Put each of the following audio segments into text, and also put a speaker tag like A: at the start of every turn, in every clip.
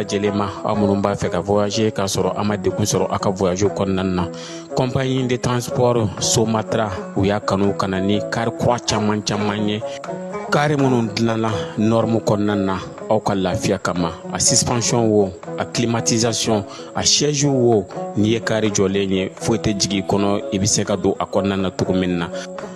A: lajɛlen ma, aw minnu b'a fɛ ka voyager k'a sɔrɔ a ma degun sɔrɔ aw ka voyage kɔnɔna na. Compagnie de transport Somatra, u y'a kanu ka na ni kari kura caman caman ye, kari minnu dilanna norme kɔnɔna na aw ka lafiya kama. A suspension wo, a climatisation, a siège wo, n'i ye kari jɔlen ye, foyi tɛ jigin i kɔnɔ, i bɛ se ka don a kɔnɔna na cogo min na.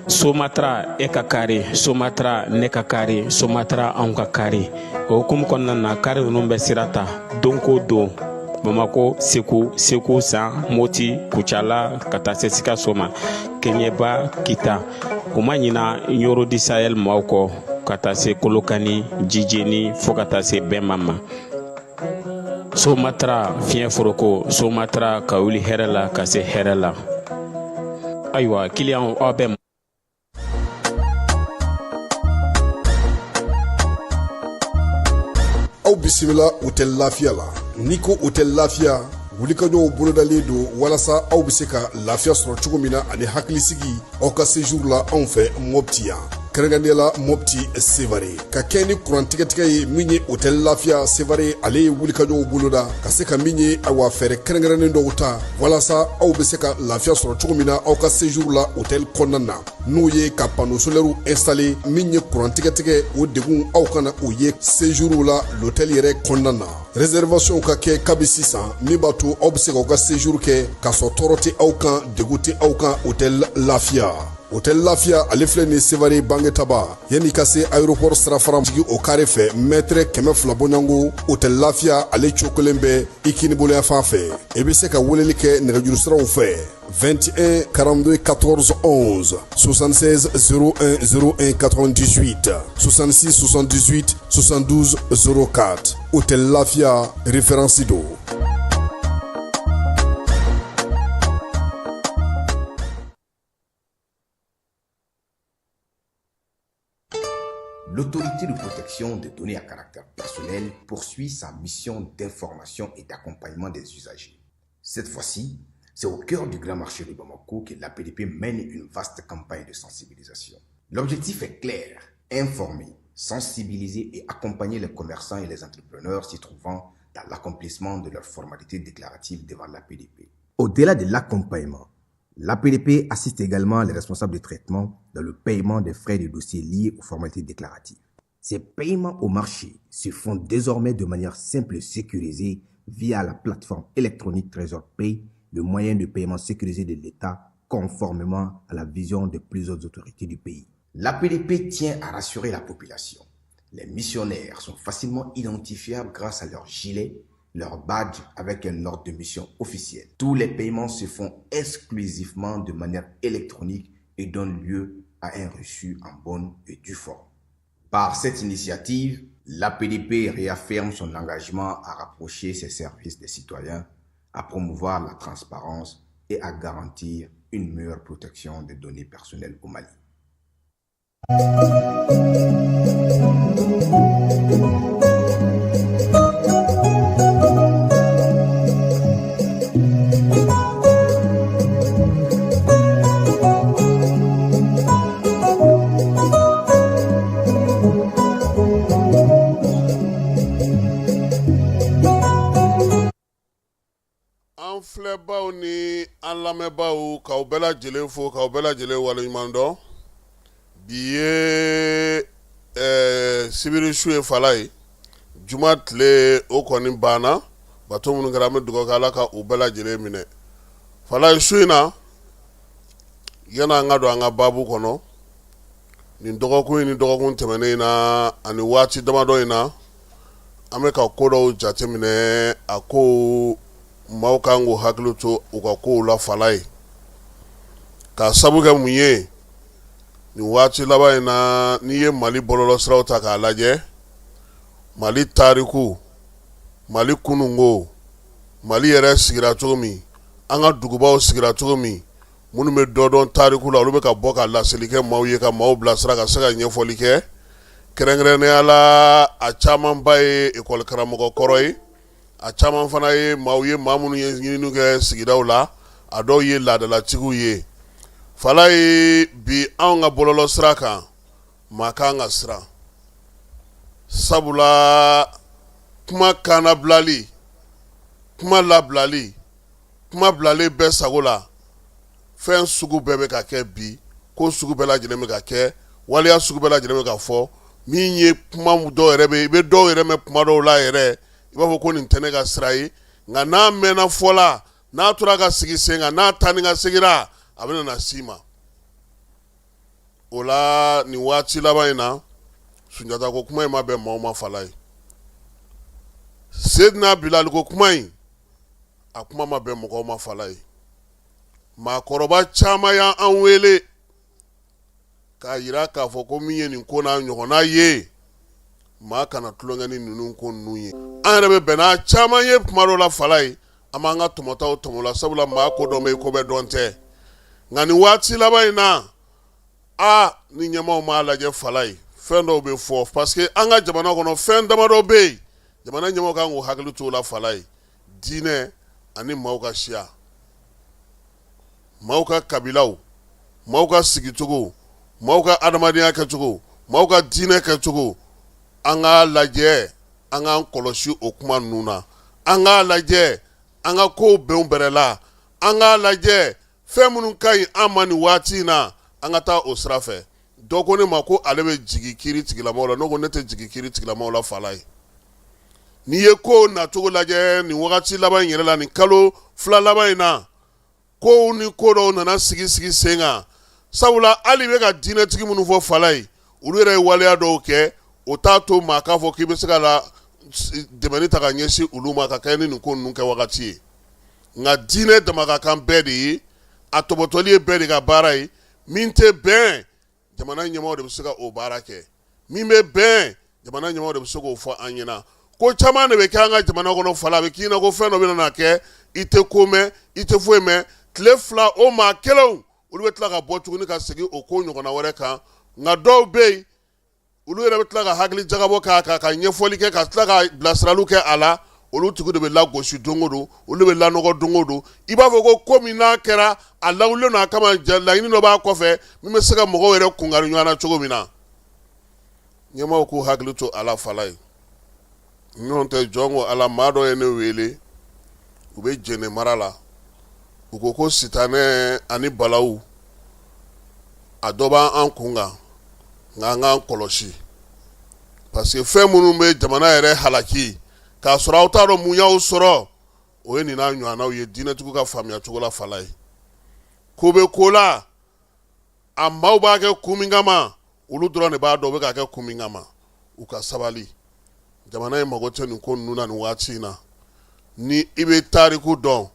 A: Somatra, e ka kari, Somatra, ne ka kari, Somatra, anw ka kari. O hukumu kɔnɔna na, kari ninnu bɛ sira ta don ko don Bamako, Segu, Segu San, Moti, Kucala, ka taa se Sikaso ma, Keɲeba, Kita. U ma ɲina Ɲoro du Sahel maaw kɔ, ka taa se Kolokani, Jijeni, fo ka taa se Bɛnba ma. Somatra fiɲɛ foroko, Somatra ka wuli hɛrɛ la ka se hɛrɛ la. Ayiwa kiliyanw, aw bɛ
B: Aw bisimila Hôtel Lafiya la. N'i ko Hôtel Lafiya, wulikajɔw bolodalen don walasa aw bɛ se ka lafiya sɔrɔ cogo min na ani hakilisigi aw ka séjour la anw fɛ Mopti yan, kɛrɛnkɛrɛnnenya la Mopti Sevare. Ka kɛ ni kuran tigɛtigɛ ye min ye, Hôtel Lafiya Sevare ale ye wulikajɔw boloda ka se ka min ye, awa, fɛɛrɛ kɛrɛnkɛrɛnnen dɔw ta walasa aw bɛ se ka lafiya sɔrɔ cogo min na aw ka séjour la hôtel kɔnɔna na, n'o ye ka panneau solaire installer. Min ye kuran tigɛtigɛ, o degun aw kana o ye séjour la l'hôtel yɛrɛ kɔnɔna na. Réservation ka kɛ kabi sisan, min b'a to aw bɛ se k'aw ka séjour kɛ k'a sɔrɔ tɔɔrɔ tɛ aw kan, degun tɛ aw kan. Hôtel Lafiya, Hôtel Lafiya ale filɛ nin Sevare Bangetaba, yanni ka se aéroport sirafara jigi o kare fɛ, mètre 200 bɔɲɔgɔnko. Hôtel Lafiya ale cokolen bɛ i kiniboloya fan fɛ. I bɛ se ka weleli kɛ nɛgɛjuru siraw fɛ: 21 42 14 11, 76 01 01 98, 66 78 72 04. Hôtel Lafiya, référence don.
C: L'autorité de protection des données à caractère personnel poursuit sa mission d'information et d'accompagnement des usagers. Cette fois-ci, c'est au cœur du grand marché de Bamako que l'APDP mène une vaste campagne de sensibilisation. L'objectif est clair, informer, sensibiliser et accompagner les commerçants et les entrepreneurs s'y trouvant dans l'accomplissement de leurs formalités déclaratives devant l'APDP. Au-delà de l'accompagnement, l'APDP assiste également les responsables de traitement dans le paiement des frais de dossier liés aux formalités déclaratives. Ces paiements au marché se font désormais de manière simple et sécurisée via la plateforme électronique Trésor Pay, le moyen de paiement sécurisé de l'État conformément à la vision de plusieurs autorités du pays. L'APDP tient à rassurer la population. Les missionnaires sont facilement identifiables grâce à leur gilet, leur badge avec un ordre de mission officiel. Tous les paiements se font exclusivement de manière électronique et donnent lieu à un reçu en bonne et due forme. Par cette initiative, l'APDP réaffirme son engagement à rapprocher ses services des citoyens, à promouvoir la transparence et à garantir une meilleure protection des données personnelles au Mali.
D: An filɛbaw ni an lamɛnbaaw, k'aw bɛɛ lajɛlen fo, k'aw bɛɛ lajɛlen waleɲuman dɔn. Bi ye sibiri su ye, fala ye juma tile o kɔni banna. Bato minnu kɛra, an bɛ dugawu kɛ Ala ka u bɛɛ lajɛlen minɛ. Fala ye su in na, yan'an ka don an ka baabu kɔnɔ, nin dɔgɔkun in ni dɔgɔkun tɛmɛnen in na ani waati damadɔ in na, an bɛ ka ko dɔw jateminɛ. A ko maaw kan k'u hakili to u ka kow la, fala ye, k'a sabu kɛ mun ye? Nin waati laban in na, n'i ye Mali bɔlɔlɔsiraw ta k'a lajɛ, Mali tariku, Mali kununko, Mali yɛrɛ sigira cogo min, an ka dugubaw sigira cogo min, minnu bɛ dɔ dɔn tariku la, olu bɛ ka bɔ ka laseli kɛ maaw ye, ka maaw bilasira, ka se ka ɲɛfɔli kɛ. Kɛrɛnkɛrɛnnenya la, a camanba ye ekɔli karamɔgɔ kɔrɔ ye, a caman fana ye maaw ye, maa minnu ye ɲininiw kɛ sigidaw la, a dɔw ye laadalatigiw ye. Fala ye bi anw ka bɔlɔlɔ sira kan, maa kan ka siran, sabula Kuma kannabilali, kuma labilali, kuma bilalen bɛɛ sago la, fɛn sugu bɛɛ bɛ ka kɛ bi, ko sugu bɛɛ lajɛlen bɛ ka kɛ, waleya sugu bɛɛ lajɛlen bɛ ka fɔ. Min ye kuma dɔw yɛrɛ bɛ, i bɛ dɔw yɛrɛ mɛn kuma dɔw la yɛrɛ, i b'a fɔ ko nin tɛ ne ka sira ye, nka n'a mɛnna fɔ la, n'a tora ka sigi sen kan, n'a taa ni ka seginna, a bɛna na s'i ma. O la nin waati laban in na, Sunjata ko kuma in ma bɛn maaw ma fala ye. Sedina Bilali ko kuma in, a kuma ma bɛn mɔgɔw ma fala ye. Maakɔrɔba caman y'an wele k'a jira k'a fɔ ko min ye nin ko n'a ɲɔgɔnna ye, maa kana tulonkɛ ni ninnu ko ninnu ye. An yɛrɛ bɛ bɛn n'a caman ye kuma dɔw la fala ye, an b'an ka tɔmɔtaw tɔmɔ la, sabula maa ko dɔn bɛ ko bɛɛ dɔn tɛ. Nka nin waati laban in na, aa, ni ɲɛmaaw m'a lajɛ fala ye, fɛn dɔw bɛ fɔ, parce que an ka jamana kɔnɔ fɛn damadɔ bɛ yen, jamana ɲɛmaaw kan k'u hakili t'o la fala ye: diinɛ ani maaw ka siya, maaw ka kabilaw, maaw ka sigicogo, maaw ka adamadenya kɛcogo, maaw ka diinɛ kɛcogo. An k'a lajɛ, an k'an kɔlɔsi o kuma ninnu na. An k'a lajɛ, an ka kow bɛn bɛrɛ la. An k'a lajɛ, fɛn minnu ka ɲi an ma nin waati in na, an ka taa o sira fɛ. Dɔ ko ne ma ko ale bɛ jigin kiiri tigilamaw la. Ne ko ne tɛ jigin kiiri tigilamaw la fala ye. N'i ye kow nacogo lajɛ nin wagati laban in yɛrɛ la, nin kalo 2 laban in na, kow ni ko dɔw nana sigi sigi sen kan, sabula hali bɛ ka diinɛtigi minnu fɔ fala ye, olu yɛrɛ ye waleya dɔw kɛ, o t'a to maa k'a fɔ k'i bɛ se ka la dɛmɛni ta ka ɲɛsin olu ma ka kɛ ni nin ko ninnu kɛ wagati ye. Nka diinɛ dama ka kan bɛɛ de ye, a tɔbɔtɔli ye bɛɛ de ka baara ye. Min tɛ bɛn, jamana ɲɛmaaw de bɛ se ka o baara kɛ. Min bɛ bɛn, jamana ɲɛmaaw de bɛ se k'o fɔ an ɲɛna. Ko caman de bɛ kɛ an ka jamana kɔnɔ fala, a bɛ k'i ɲɛna ko fɛn dɔ bɛna na kɛ, i tɛ ko mɛn, i tɛ foyi mɛn. Tile 2, o maa kelenw, olu bɛ tila ka bɔ tuguni ka segin o ko ɲɔgɔnna wɛrɛ kan. Nka dɔw bɛ yen, olu yɛrɛ bɛ tila ka hakili jagabɔ k'a kan, ka ɲɛfɔli kɛ, ka tila ka bilasiraliw kɛ a la. Olu tigi de bɛ lagosi don o don, olu bɛ lanɔgɔ don o don. I b'a fɔ ko ko min n'a kɛra, a lawulilen don a kama, laɲini dɔ b'a kɔfɛ min bɛ se ka mɔgɔw yɛrɛ kunkari ɲɔgɔn na cogo min na. Ɲɛmaaw k'u hakili to a la fala ye. Ɲɔgɔn tɛ jɔn ko Ala, maa dɔ ye ne wele, u bɛ Jɛnɛ mara la. U ko ko sitanɛ ani balawu, a dɔ b'an kun kan, nka an k'an kɔlɔsi, parce que fɛn minnu bɛ jamana yɛrɛ halaki k'a sɔrɔ aw t'a dɔn mun y'aw sɔrɔ, o ye nin n'a ɲɔgɔnnaw ye. Diinɛtigiw ka faamuya cogo la fala ye, ko bɛ ko la, a maaw b'a kɛ kun min kama, olu dɔrɔn de b'a dɔn u bɛ k'a kɛ kun min kama. U ka sabali, jamana in mago tɛ nin ko ninnu na nin waati in na. Ni i bɛ tariku dɔn,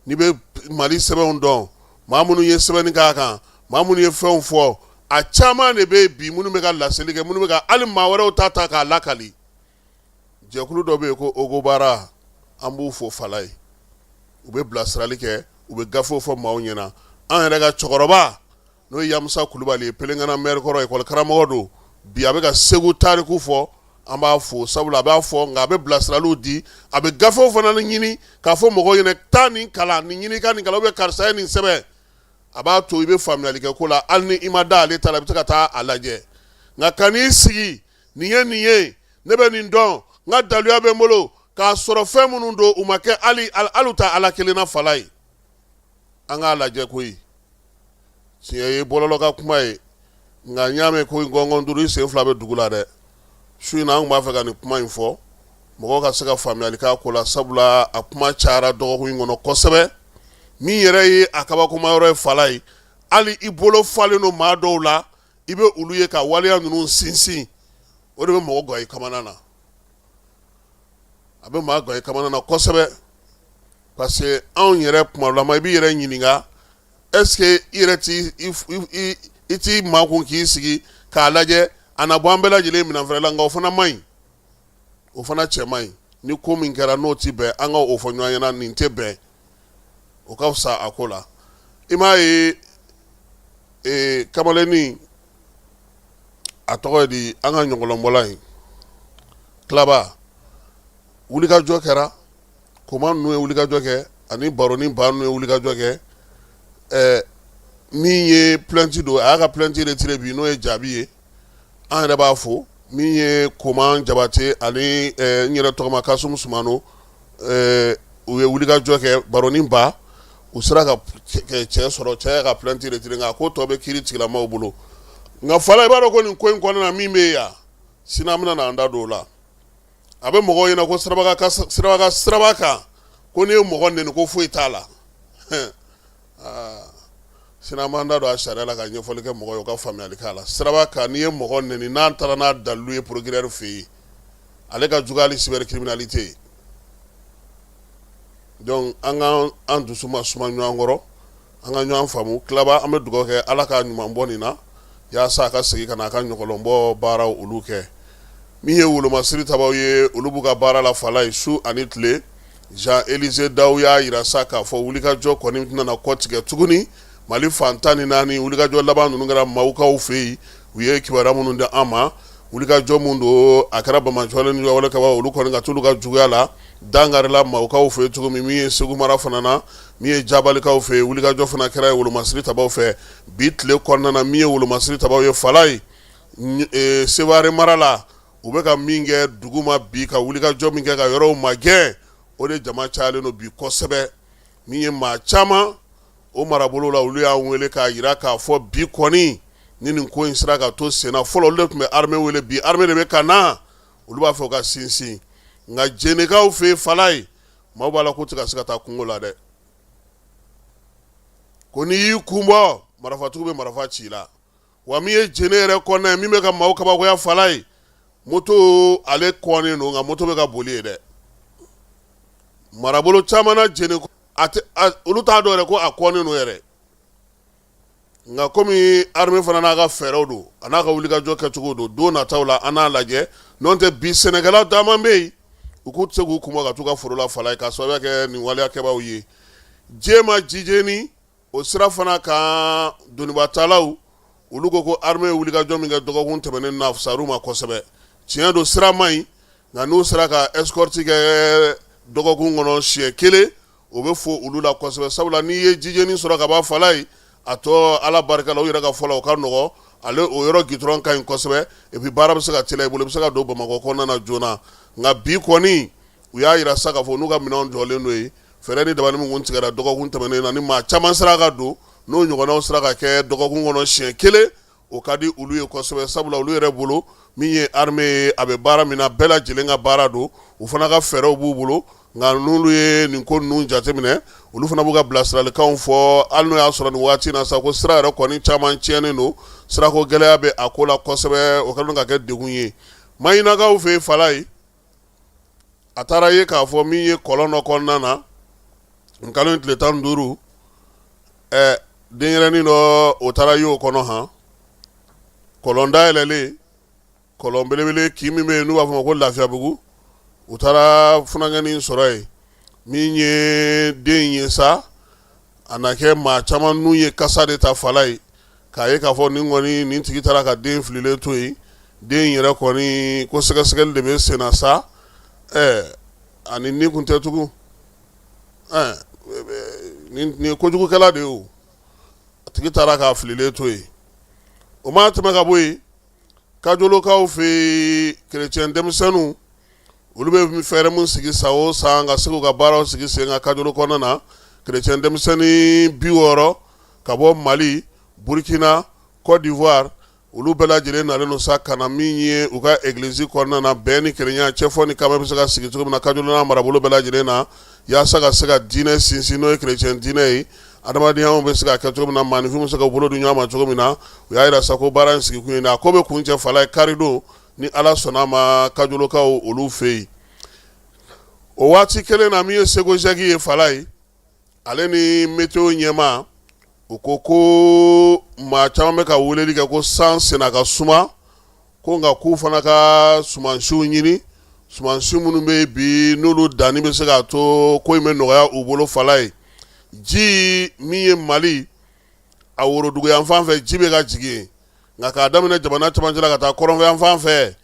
D: n'i bɛ Mali sɛbɛnw dɔn, maa minnu ye sɛbɛnni k'a kan, maa minnu ye fɛnw fɔ, a caman de bɛ yen bi minnu bɛ ka laseli kɛ, minnu bɛ ka hali maa wɛrɛw ta ta k'a lakali. Jɛkulu dɔ bɛ yen ko Ogobara, an b'u fo fala ye. U bɛ bilasirali kɛ, u bɛ gafew fɔ maaw ɲɛna. An yɛrɛ ka cɛkɔrɔba, n'o ye Yamusa Kulubali ye, Pelenkana maire kɔrɔ, ekɔli karamɔgɔ don bi, a bɛ ka Segu tariku fɔ. An b'a fo, sabula a b'a fɔ, nka a bɛ bilasiraliw di, a bɛ gafew fana ɲini k'a fɔ mɔgɔw ɲɛna: taa nin kalan, nin ɲini, ka nin kalan, ou bien karisa ye nin sɛbɛn. A b'a to i bɛ faamuyali kɛ ko la. Hali ni i ma da ale ta la, i bɛ se ka taa a lajɛ. Nka ka n'i sigi, nin ye nin ye, ne bɛ nin dɔn, n ka daluya bɛ n bolo, k'a sɔrɔ fɛn minnu don, u ma kɛ hali hali ta Ala kelen na fala ye. An k'a lajɛ koyi. Tiɲɛ ye bɔlɔlɔ ka kuma ye, nka n y'a mɛn ko gɔngɔn duuru, i sen fila bɛ dugu la dɛ. Su in na, an tun b'a fɛ ka nin kuma in fɔ, mɔgɔw ka se ka faamuyali k'a ko la, sabula a kuma cayara dɔgɔkun in kɔnɔ kosɛbɛ. Min yɛrɛ ye a kabakoma yɔrɔ ye fala ye, hali i bolo falen don maa dɔw la, i bɛ olu ye ka waleya ninnu sinsin, o de bɛ mɔgɔ gan i kamana na. A bɛ maa gan i kamana na kosɛbɛ, parce que anw yɛrɛ kumalama, i b'i yɛrɛ ɲininka, est-ce que i yɛrɛ ti i t'i makun k'i sigi k'a lajɛ, a na bɔ an bɛɛ lajɛlen minɛn fɛrɛ la? Nka o fana man ɲi, o fana cɛ man ɲi. Ni ko min kɛra n'o ti bɛn, an ka o fɔ ɲɔgɔn ɲɛna, nin tɛ bɛn, o ka fisa a ko la. I m'a ye ee, kamalennin, a tɔgɔ ye di, an ka ɲɔgɔlɔnbɔla in tilaba, wulikajɔ kɛra, koma ninnu ye wulikajɔ kɛ, ani baroni ba ninnu ye wulikajɔ kɛ. Min ye plainte don, a y'a ka plainte retiré bi, n'o ye jaabi ye. An yɛrɛ b'a fo. Min ye Koman Jabate ani n yɛrɛ tɔgɔma Kasum Sumano, u ye wulikajɔ kɛ Baronin ba, u sera ka cɛ sɔrɔ, cɛ y'a ka plainte retiré, nka ko tɔ bɛ kiiri tigilamaw bolo. Nka Fala, i b'a dɔn ko nin ko in kɔnɔna na, min bɛ yan sini, an bɛna an da don o la. A bɛ mɔgɔw ɲɛna ko siraba kan, ko n'i ye mɔgɔ neni ko foyi t'a la. Sini an b'an da don a sariya la ka ɲɛfɔli kɛ mɔgɔw ye, u ka faamuyali k'a la. Siraba kan, n'i ye mɔgɔ neni, n'an taara n'a dalilu ye procureur fɛ yen, ale ka jugu hali cybercriminalité ye. Donc an ka an dusu ma suma ɲɔgɔn kɔrɔ, an ka ɲɔgɔn faamu. Tilaba, an bɛ dugawu kɛ Ala ka ɲuman bɔ nin na, yaasa a ka segin ka na a ka ɲɔgɔlɔnbɔ baaraw olu kɛ. Min ye wolomasiri tabaw ye, olu b'u ka baara la Fala ye su ani tile. Jean Élisée Daw y'a jira sa k'a fɔ wulikajɔ kɔni tɛna kɔ tigɛ tuguni Mali fan 14. Wulikajɔ laban ninnu kɛra Mawukaw fɛ yen. U ye kibaruya minnu di an ma, wulikajɔ min don, a kɛra banbaanciwale ni wale kaba, olu kɔni ka t'olu ka juguya la dankarila Mawukaw fɛ yen cogo min. Min ye Segu mara fana na, min ye Jabalikaw fɛ yen, wulikajɔ fana kɛra wolomasiri tabaw fɛ bi tile kɔnɔna na. Min ye wolomasiri tabaw ye Fala ye Seware mara la, u bɛ ka min kɛ dugu ma bi, ka wulikajɔ min kɛ ka yɔrɔw magɛn, o de jama cayalen don bi kosɛbɛ. Min ye maa caman o marabolo la, olu y'an wele k'a jira k'a fɔ bi kɔni, ni nin ko in sera ka to senna, fɔlɔ olu de tun bɛ armée wele, bi armée de bɛ ka na, olu b'a fɛ u ka sinsin. Nka Jenekaw fɛ yen Fala ye, maaw b'a la k'u tɛ ka se ka taa kungo la dɛ, ko n'i y'i kun bɔ, marafatigiw bɛ marifa ci i la. Wa min ye Jene yɛrɛ kɔnɔna ye, min bɛ ka maaw kabakoya Fala ye, moto ale kɔnnen don, nka moto bɛ ka boli ye dɛ. Marabolo caman na Jene, olu t'a dɔn yɛrɛ ko a kɔnnen don yɛrɛ. Nka komi armée fana n'a ka fɛɛrɛw don, a n'a ka wulikajɔ kɛcogo don, don nataw la an n'a lajɛ. N'o tɛ, bi sɛnɛkɛla caman bɛ yen, u k'u tɛ se k'u kun bɔ ka t'u ka foro la Fala ye, k'a sababuya kɛ nin waleyakɛbaaw ye. Jema Jijeni, o sira fana kan, donibatalaw olu ko armée ye wulikajɔ min kɛ dɔgɔkun tɛmɛnen na, fisar'u ma kosɛbɛ. Tiɲɛ don, sira man ɲi, nka n'u sera ka escorte kɛ dɔgɔkun kɔnɔ siɲɛ kelen, o bɛ fo olu la kosɛbɛ, sabula n'i ye Jijeni sɔrɔ ka ban Fala ye, a tɔ Ala barika la, u yɛrɛ ka fɔ la, o ka nɔgɔ ale o yɔrɔ gitɔrɔn ka ɲi kosɛbɛ, et puis baara bɛ se ka teliya i bolo, i bɛ se ka don Bamakɔ kɔnɔna na joona. Nka bi kɔni, u y'a jira sa k'a fɔ n'u ka minɛnw jɔlen don yen, fɛɛrɛ ni dabali min kun tigɛra dɔgɔkun tɛmɛnen na, ni maa caman sera ka don, n'o ɲɔgɔnnaw sera ka kɛ dɔgɔkun kɔnɔ siɲɛ kelen, o ka di olu ye kosɛbɛ, sabula olu yɛrɛ bolo, min ye armée ye, a bɛ baara min na, bɛɛ lajɛlen ka baara don, u fana ka fɛɛrɛw b'u bolo. Nka n'olu ye nin ko ninnu jateminɛ, olu fana b'u ka bilasiralikanw fɔ, hali n'o y'a sɔrɔ nin waati in na sa ko sira yɛrɛ kɔni caman tiɲɛnen don, sirako gɛlɛya bɛ a ko la kosɛbɛ, o kɛlen ka kɛ degun ye Maɲinakaw fɛ yen Fala ye. A taara ye k'a fɔ min ye kɔlɔn dɔ kɔnɔna na nin kalo in tile 15, denyɛrɛnin dɔ, o taara y'o kɔnɔ han. Kɔlɔn dayɛlɛlen, kɔlɔn belebele kin min bɛ yen n'u b'a fɔ ma ko Lafiyabugu, u taara funankɛnin sɔrɔ yen. Min ye den in ye sa, a na kɛ maa caman n'u ye kasa de ta Fala ye, k'a ye k'a fɔ nin kɔni, nin tigi taara ka den fililen to yen. Den yɛrɛ kɔni ko sɛgɛsɛgɛli de bɛ senna sa. Ani ni kun tɛ tugun, nin ye kojugukɛla de ye o, a tigi taara k'a fililen to yen. O ma tɛmɛ ka bɔ yen, Kajolokaw fɛ yen, kerecɛn denmisɛnninw, olu bɛ fɛɛrɛ min sigi san o san ka se k'u ka baaraw sigi sen kan Kajolo kɔnɔna na, kerecɛn denmisɛnnin 60 ka bɔ Mali, Burukina, Côte d'Ivoire, olu bɛɛ lajɛlen nalen don sa ka na min ye u ka egilizi kɔnɔna na, bɛn ni kelenya, cɛfɔ ni kanbɛn bɛ se ka sigi cogo min na Kajolo n'a marabolo bɛɛ lajɛlen na, yaasa ka se ka diinɛ sinsin, n'o ye kerecɛn diinɛ ye, adamadenya bɛ se ka kɛ cogo min na, maaninfin bɛ se ka bolo di ɲɔgɔn ma cogo min na. U y'a jira sa ko baara in sigikun ye a ko bɛ kuncɛ Fala ye karidon, ni Ala sɔnna a ma, Kajolokaw olu fɛ yen. O waati kelen na, min ye SEGOJEC ye Fala ye, ale ni météo ɲɛmaa, u ko ko maa caman bɛ ka weleli kɛ ko san senna ka suma ko, nka k'u fana ka sumansiw ɲini, sumansi minnu bɛ yen bi, n'olu danni bɛ se k'a to ko in bɛ nɔgɔya u bolo Fala ye. Ji min ye Mali a woroduguyanfan fɛ, ji bɛ ka jigin yen, nka k'a daminɛ jamana cɛmancɛ la ka taa kɔrɔnfɛyanfan fɛ,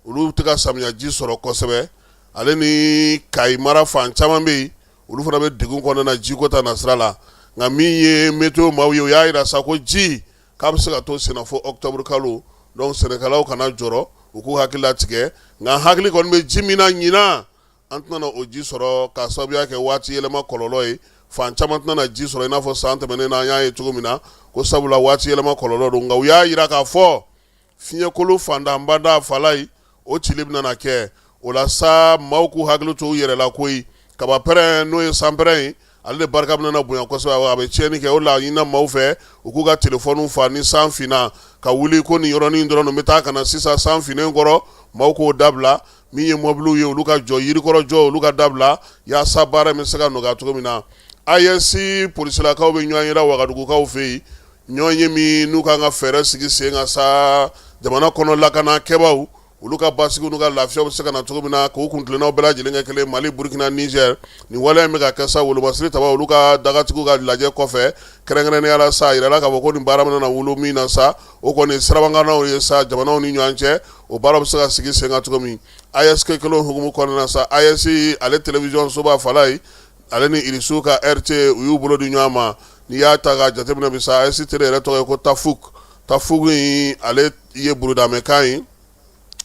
D: olu tɛ ka samiya ji sɔrɔ kosɛbɛ. Ale ni Kayi mara fan caman bɛ yen, olu fana bɛ degun kɔnɔna na jiko ta nasira la. Nka min ye météo maaw ye, u y'a jira sa ko ji k'a bɛ se ka to senna fo octobre kalo. Donc sɛnɛkɛlaw kana jɔrɔ, u k'u hakili latigɛ. Nka hakili kɔni bɛ ji min na ɲinan, an tɛna o ji sɔrɔ k'a sababuya kɛ waati yɛlɛma kɔlɔlɔ ye. Fan caman tɛna ji sɔrɔ i n'a fɔ san tɛmɛnen na an y'a ye cogo min na, ko sabula waati yɛlɛma kɔlɔlɔ don. Nka u y'a jira k'a fɔ fiɲɛkolo fantanbada Falayi, o cili bɛna kɛ. O la sa, maaw k'u hakili to u yɛrɛ la koyi. Kabapɛrɛn, n'o ye sanpɛrɛn ye, ale de barika bɛna bonya kosɛbɛ, a bɛ tiɲɛni kɛ. O la ɲinina maaw fɛ u k'u ka telefɔniw fa ni san finna ka wuli ko nin yɔrɔnin dɔrɔn n bɛ taa ka na sisan san finnen kɔrɔ, maaw k'o dabila. Min ye mɔbiliw ye, olu ka jɔ, yirikɔrɔ jɔ, olu ka dabila yaasa baara bɛ se ka nɔgɔya cogo min na. AES polisilakaw bɛ ɲɔgɔn ye la Wagadugukaw fɛ yen, ɲɔgɔn ye min n'u kan ka fɛɛrɛ sigi sen kan sa jamana kɔnɔ lakanakɛbaw, olu ka basigi n'u ka lafiya bɛ se ka na cogo min na, k'u kuntilennaw bɛɛ lajɛlen kɛ kelen, Mali, Burukina, Nizɛri. Nin waleya in bɛ ka kɛ sa wolomasiri taba olu ka dagatigiw ka lajɛ kɔfɛ. Kɛrɛnkɛrɛnnenya la sa, a yirala k'a fɔ ko nin baara bɛna wolo min na sa, o kɔni sirabakannaw ye sa jamanaw ni ɲɔgɔn cɛ, o baara bɛ se ka sigi sen kan cogo min. AES kelen hukumu kɔnɔna na sa, AES ale télévision soba Falayi, ale ni Irisiw ka RT, u y'u bolo di ɲɔgɔn ma. N'i y'a ta k'a jateminɛ bi sa, AES télé yɛrɛ tɔgɔ ye ko Tafuk. Tafuk in, ale ye burudamɛkan ye,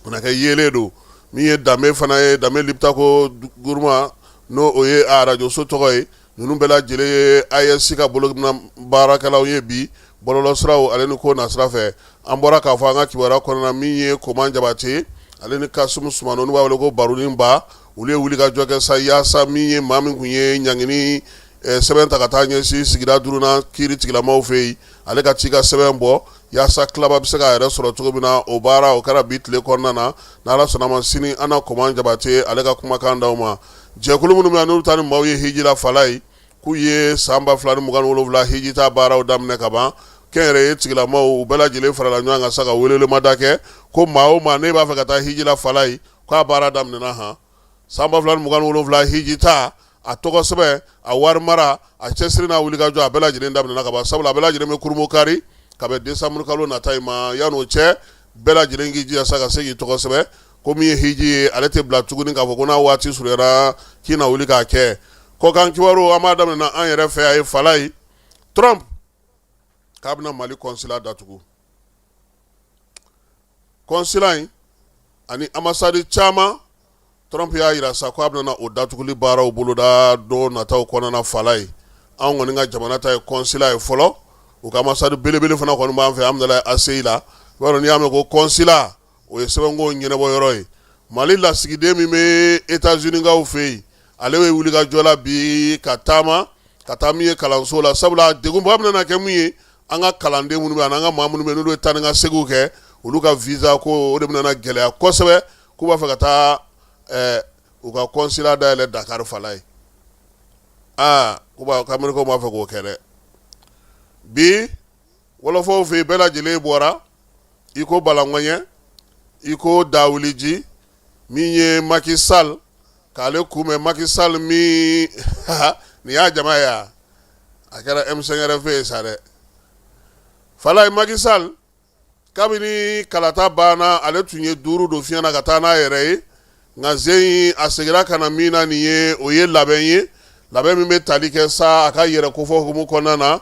D: o na kɛ yeelen don. Min ye danbe fana ye, Danbe Liptako Gourma, n'o o ye arajoso tɔgɔ ye. Ninnu bɛɛ lajɛlen ye AES ka bolo baarakɛlaw ye bi bɔlɔlɔsiraw ale ni ko nasira fɛ. An bɔra k'a fɔ an ka kibaruya kɔnɔna, min ye Koman Jabate ale ni Kasumu Sumano, n'u b'a wele ko Baronin Ba, olu ye wulikajɔ kɛ sa yaasa min ye maa min tun ye ɲangini sɛbɛn ta ka taa ɲɛsin sigida duurunan kiiri tigilamaw fɛ yen, ale ka ci ka sɛbɛn bɔ yaasa tilaba bɛ se k'a yɛrɛ sɔrɔ cogo min na. O baara o kɛra bi tile kɔnɔna na. N'Ala sɔnna ma, sini an na Koman Jabate ale ka kumakan d'aw ma. Jɛkulu minnu bɛ n'olu taa ni maaw ye hiji la Falayi, k'u ye san 2027 hiji ta baaraw daminɛ ka ban. Kɛnyɛrɛye tigilamaw, u bɛɛ lajɛlen farala ɲɔgɔn kan sa ka welewelemada kɛ ko maa o maa n'e b'a fɛ ka taa hiji la Falayi, k'a baara daminɛna han. San 2027 hiji ta, a tɔgɔ sɛbɛn, a wari mara, a cɛsiri n'a wulikajɔ, a bɛɛ lajɛlen daminɛna ka ban, sabula a bɛɛ lajɛlen bɛ kurunbonkari ka bɛn décembre kalo nata in ma. Yan'o cɛ, bɛɛ lajɛlen k'i jija sa ka se k'i tɔgɔ sɛbɛn, ko min ye hiji ye, ale tɛ bila tuguni k'a fɔ ko n'a waati surunyara k'i na wuli k'a kɛ. Kɔkan kibaru, an b'a daminɛ an yɛrɛ fɛ. A ye Falayi, Trump k'a bɛna Mali consulat datugu. Consulat in ani ambassade caman, Trump y'a jira sa k'a bɛna o datuguli baaraw boloda don nataw kɔnɔna Falayi. Anw kɔni ka jamana ta ye consulat ye fɔlɔ, u ka ambassade belebele fana kɔni b'an fɛ Hamdallaye ACI la. I b'a dɔn, n'i y'a mɛn ko consulat, o ye sɛbɛnko ɲɛnabɔ yɔrɔ ye. Mali lasigiden min bɛ États-Unis fɛ yen, ale bɛ wulikajɔ la bi ka taama ka taa min ye kalanso la, sabula degunba bɛna kɛ mun ye, an ka kalanden minnu bɛ an ka maa minnu bɛ n'olu ye taa ni ka seginw kɛ, olu ka visa ko, o de bɛna gɛlɛya kosɛbɛ. K'u b'a fɛ ka taa u ka consulat dayɛlɛ Dakar Falaye. Aa, ko Américains b'a fɛ k'o kɛ dɛ. Bi wɔlɔfɔw fɛ yen, bɛɛ lajɛlen bɔra i ko balaŋɔɲɛ, i ko dawuliji. Min ye Macky Sall k'ale kunbɛn, Macky Sall min nin y'a jama ye, a kɛra M5RFP ye sa dɛ Falaye. Macky Sall, kabini kalata banna, ale tun ye duuru don fiɲɛ na ka taa n'a yɛrɛ ye, nka zen a seginna ka na min na nin ye, o ye labɛn ye, labɛn min bɛ tali kɛ sa a ka yɛrɛ kofɔ hukumu kɔnɔna na.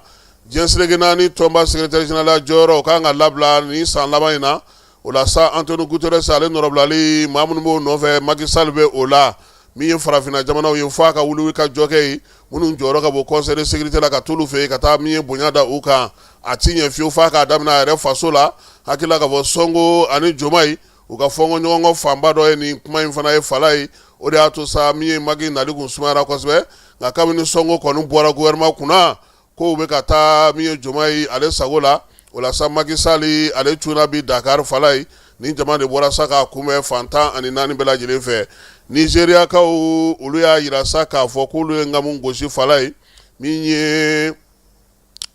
D: Diɲɛ seleke naani tɔnba secrétaire général jɔyɔrɔ, o kan ka labila nin san laban in na. O la sa, Antonio Guterres ale nɔrɔbilali, maa minnu b'o nɔfɛ, Macky Sall bɛ o la. Min ye farafinna jamanaw ye, f'a ka wuli ka jɔ kɛ yen, minnu jɔyɔrɔ ka bon Conseil de sécurité la, ka t'olu fɛ yen ka taa min ye bonya da u kan, a ti ɲɛ fiyewu f'a k'a daminɛ a yɛrɛ faso la. Hakili k'a fɔ Sonko ani Diomaye, u ka fɔnkɔ ɲɔgɔn fanba dɔ ye nin kuma in fana ye Falaye. O de y'a to sa min ye Macky nali kun sumayara kosɛbɛ. Nka kabini Sonko kɔni bɔra gouvernement kunna, kow bɛ ka taa min ye Diomaye ale sago la. O la sa, Macky Sall ale cunna bi Dakar Falaye. Ni jama de bɔra sa k'a kunbɛn fan 14 bɛɛ lajɛlen fɛ. Nizeriyakaw, olu y'a jira sa k'a fɔ k'olu ye nkamu gosi Falaye. Min ye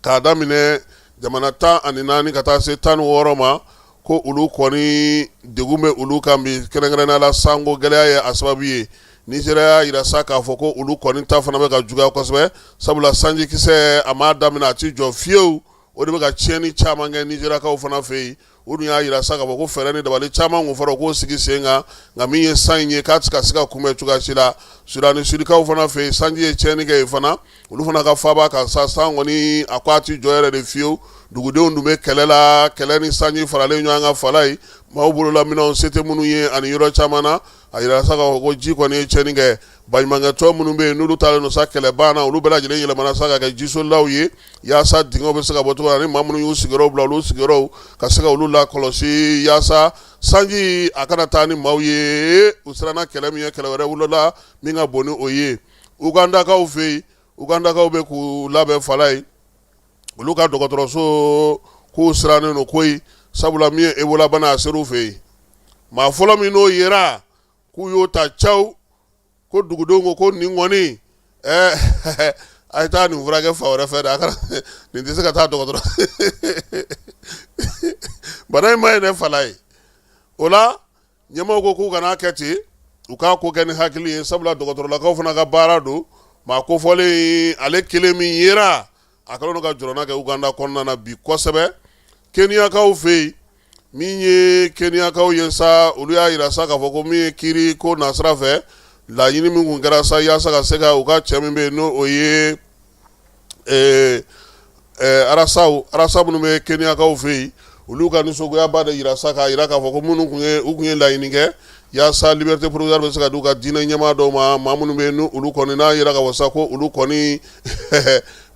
D: k'a daminɛ jamana 14 ka taa se 16 ma, ko olu kɔni degun bɛ olu kan bi, kɛrɛnkɛrɛnnenya la sanko gɛlɛya ye a sababu ye. Nizeriya y'a jira sa k'a fɔ ko olu kɔni ta fana bɛ ka juguya kosɛbɛ, sabula sanjikisɛ a m'a daminɛ, a ti jɔ fiyewu, o de bɛ ka tiɲɛni caman kɛ Nizeriyakaw fana fɛ yen. O dun y'a jira sa k'a fɔ ko fɛɛrɛ ni dabali caman kun fɔra k'o sigi sen kan, nka min ye san in ye, k'a tɛ ka se ka kunbɛn cogoya si la. Soudan du Sudkaw fana fɛ yen, sanji ye tiɲɛni kɛ yen fana, olu fana ka faaba kan sa, san kɔni a ko a ti jɔ yɛrɛ de fiyewu. Dugudenw dun bɛ kɛlɛ la, kɛlɛ ni sanji faralen ɲɔgɔn kan Falaye, maaw bolola minɛnw se tɛ minnu ye ani yɔrɔ caman na. A yira sa k'a fɔ ko ji kɔni ye tiɲɛni kɛ. Baɲumankɛtɔn minnu bɛ yen n'olu taalen don sa kɛlɛban na, olu bɛɛ lajɛlen yɛlɛmana sa ka kɛ jisolilaw ye yaasa dingɛw bɛ se ka bɔ cogo min na, ni maa minnu y'u sigiyɔrɔw bila olu sigiyɔrɔw ka se ka olu lakɔlɔsi yaasa sanji a kana taa ni maaw ye. U siranna kɛlɛ min ye, kɛlɛ wɛrɛ wolola min ka bon ni o ye. Ugandakaw fɛ yen, Ugandakaw bɛ k'u labɛn Falaye, olu ka dɔgɔtɔrɔso k'u sirannen don koyi, sabula min ye Ebola bana a ser'u fɛ yen. Maa fɔlɔ min n'o yera k'u y'o ta caw, ko dugudenw ko ko nin kɔni ɛɛ a ye taa nin furakɛ fan wɛrɛ fɛ dɛ, a kana nin tɛ se ka taa dɔgɔtɔrɔ bana in ma ye dɛ Falaye. O la ɲɛmaaw ko k'u kana kɛ ten, u k'a ko kɛ ni hakili ye, sabula dɔgɔtɔrɔlakaw fana ka baara don. Maa kofɔlen ale kelen min yera, a kɛlen don ka jɔrɔna kɛ Uganda kɔnɔna na bi kosɛbɛ. Keniyakaw fɛ yen, min ye Keniyakaw ye sa, olu y'a yira sa k'a fɔ ko min ye kiiri ko nasira fɛ, laɲini min kun kɛra sa yaasa ka se ka u ka cɛ min bɛ yen n'o o ye arasaw arasa minnu bɛ Keniyakaw fɛ yen, olu ka nisɔngoyaba de yira sa k'a yira k'a fɔ ko minnu tun ye u tun ye laɲini kɛ yaasa liberté provisoire bɛ se ka di u ka diinɛ ɲɛmaa dɔw ma, maa minnu bɛ yen ni olu kɔni n'a yira k'a fɔ sa ko olu kɔni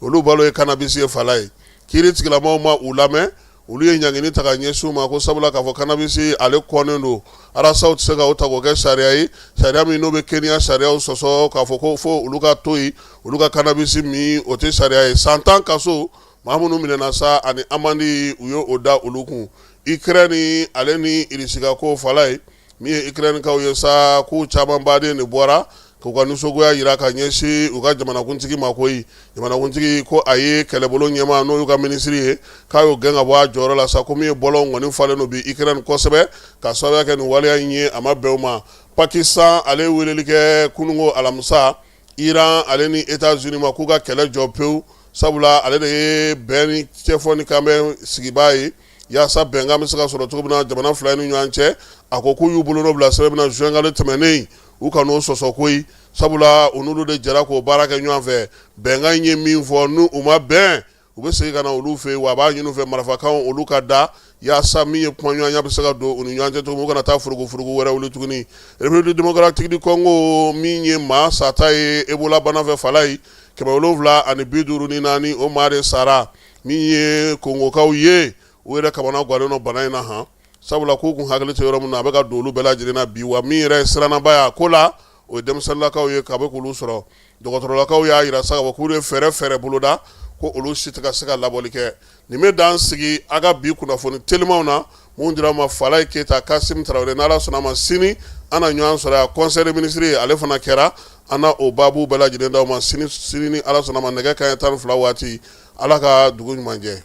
D: olu balo ye cannabis ye Falaye. Kiiri tigilamaw ma u lamɛn, olu ye ɲangini ta ka ɲɛsin u ma ko sabula k'a fɔ cannabis ale kɔnnen don, arasaw tɛ se ka o ta k'o kɛ sariya ye, sariya min n'o bɛ Kenya sariyaw sɔsɔ, k'a fɔ ko fo olu ka to yen olu ka cannabis min, o tɛ sariya ye. San 10 kaso, maa minnu minɛna sa ani amende, u ye o da olu kun. Ukraine ale ni Irisi ka ko Falaye, min ye Ukrainekaw ye sa, k'u caman baden de bɔra k'u ka nisɔngoya yira ka ɲɛsin u ka jamanakuntigi ma koyi. Jamanakuntigi ko a ye kɛlɛbolo ɲɛmaa n'o y'u ka minisiri ye, k'a y'o gɛn ka bɔ a jɔyɔrɔ la sa, ko min ye bɔlɔnw kɔni falen don bi Ukraine kosɛbɛ ka sababuya kɛ nin waleya in ye, a ma bɛn u ma. Pakistan ale ye weleli kɛ kununko alamisa Iran ale ni États-Unis ma k'u ka kɛlɛ jɔ pewu, sabula ale de ye bɛn ni cɛfɔ ni kanbɛn sigibaa ye yaasa bɛnkan bɛ se ka sɔrɔ cogo min na jamana fila ni ɲɔgɔn cɛ. A ko k'u y'u bolonɔ bila sɛbɛn min na juin kalo tɛmɛnen, u kan'o sɔsɔ koyi, sabula u n'olu de jɛra k'o baara kɛ ɲɔgɔn fɛ. Bɛnkan in ye min fɔ, n'u u ma bɛn, u bɛ segin ka na olu fɛ yen, wa a b'a ɲini u fɛ marifakan olu ka da yaasa min ye kumaɲɔgɔnya bɛ se ka don u ni ɲɔgɔn cɛ cogo min, u kana taa furugufurugu wɛrɛ wuli tuguni. République démocratique du Congo, min ye maa sata ye Ebola bana fɛ Falaye, 754, o maa de sara. Min ye Kongokaw ye, u yɛrɛ kamana gannen don bana in na han, sabula k'u kun hakili tɛ yɔrɔ min na, a bɛ ka don olu bɛɛ lajɛlen na bi. Wa min yɛrɛ ye sirannaba ye a ko la, o ye denmisɛnninlakaw ye k'a bɛ k'olu sɔrɔ. Dɔgɔtɔrɔlakaw y'a yira sa k'a fɔ k'u ye fɛɛrɛ boloda ko olu si tɛ ka se ka labɔli kɛ. Nin bɛ dan sigi a ka bi kunnafoni telimanw na mun dira ma Falaye Keyita Kasim Tarawele. N'Ala sɔnna ma, sini an na ɲɔgɔn sɔrɔ yan. Conseil des ministres ale fana kɛra, an na o baabu bɛɛ lajɛlen d'aw ma sini sini ni Ala sɔnna ma, nɛgɛ kanɲɛ 12 waati. Ala ka dugu ɲuman jɛ.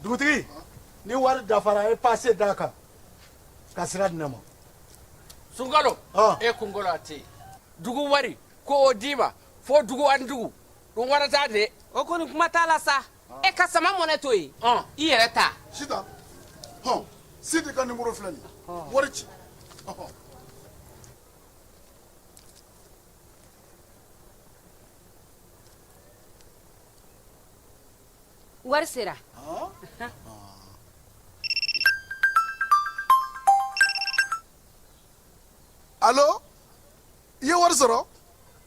E: Dugutigi, ni wari dafara, e pase d'a kan ka sira di ne ma.
F: Sunkalo, e kunkolo a tɛ dugu wari ko o d'i ma fo dugu ani dugu dun warata de.
G: O kɔni kuma t'a la sa, e ka sama mɔnɛ to yen, i yɛrɛ ta.
B: Sitan, hɔn, Sidi ka nimoro filɛ nin ye, wari ci.
G: Wari sera.
B: Alo, i ye wari sɔrɔ?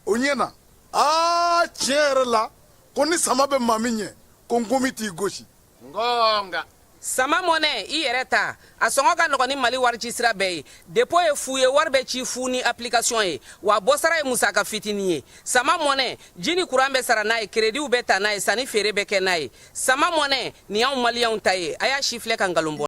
B: O ɲɛna. Aa, tiɲɛ yɛrɛ la, ko ni sama bɛ maa min ɲɛ, ko nkomi t'i gosi.
F: Ngonga.
G: Sama mɔnɛ, i yɛrɛ ta. A sɔngɔ ka nɔgɔn ni Mali warici sira bɛɛ ye. Dépôt ye fu ye, wari bɛ ci fu ni application ye, wa bɔsara ye musaka fitinin ye. Sama mɔnɛ, ji ni kuran bɛ sara n'a ye, créditw bɛ ta n'a ye, sanni feere bɛ kɛ n'a ye. Sama mɔnɛ, nin y'anw maliyɛnw ta ye. A y'a si filɛ ka nkalon bɔ.